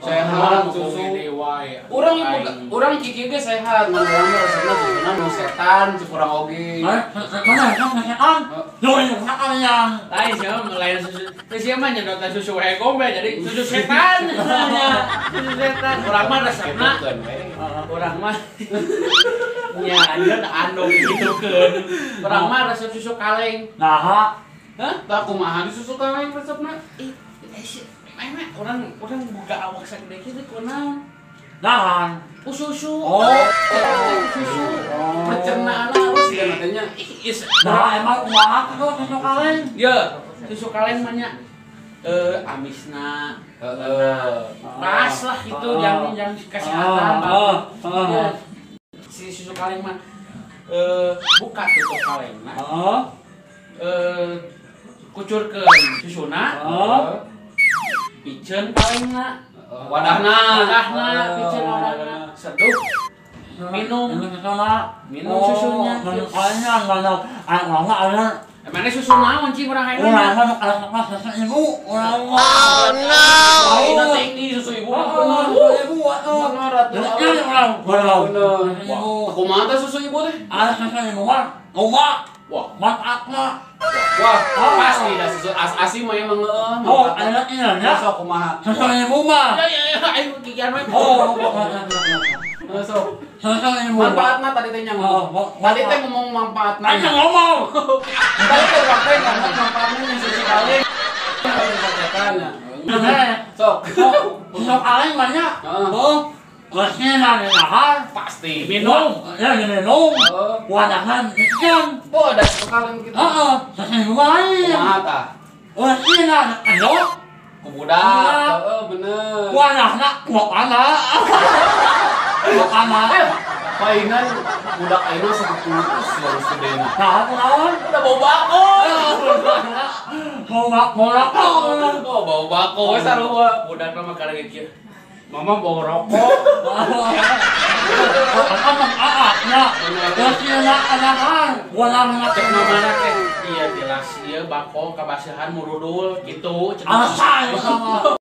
Sehat susu. Urang urang ciki ge sehat, mun urang mah resepna susuna nu setan cek urang oge. Mana setan? Lain sia mah lain susu. Teh sia mah nyedotna susu wae gombe jadi susu setan nya. Susu setan. Urang mah resepna Gitukeun we. Urang mah nya anjeun anu gitukeun. Urang mah resep susu kaleng. Nah, Hah? Tah kumaha di susu kaleng resepna? Ih, eh, emang urang urang buka awak sagede kitu kunaon? Nah. Ku susu. Oh. Susu. Pencernaan halus ya katanya. Ih, is. Nah, emang kumaha tuh susu kaleng? Ya, susu kaleng mah nya amisna pas lah itu yang kesehatan. Ya, si susu kaleng mah buka tutup kalengna. Kucurkeun susuna, piceun kalengna. Wadahna. Wadahna, piceun wadahna. Seduh. Minum. Minum susuna. Minum susunya. Minum kalengnya mana? Mana ada? Emangnya susu naon cing urang hayang? Urang mah susu ibu, urang mah. Oh no. Ayeuna teh ini susu ibu mah bener. Susu ibu atuh. Bener atuh. Urang urang. Bener. Wah, kumaha teh susu ibu teh? Ah, susu ibu mah. Kumaha? Wah, manfaatna. Wah, pasti dah susu as asi mah emang heeh. Oh, ada iya nya. Sok kumaha? Susu ibu mah. Ya ya ya, ayo gigian we. Oh, sok. Susu ibu. Manfaatna tadi teh nya ngomong. Tadi teh ngomong manfaatna. Ayo ngomong. Tadi teh urang teh ngomong manfaatna nya susu kaleng. Susu. Sok. Susu kaleng mah nya. Oh. Resina dahar. Pasti. Minum. Ya minum. Wadahna ikan. Oh, ada susu kaleng gitu. Heeh, susu ibu lain. Kumaha tah? Resina anu Ku budak. Heeh, bener. Wadahna kumaha? Kumaha? Palingan budak ayeuna 10 yang gedena. Nah, kunaon? Udah bau bako. Mau mau rokok. Oh, bau bako we sarua. Budak mah karek kieu. Mama bau rokok. Cek mamana teh. Iya jelas ieu bako kabasahan murudul gitu. Alasan sama.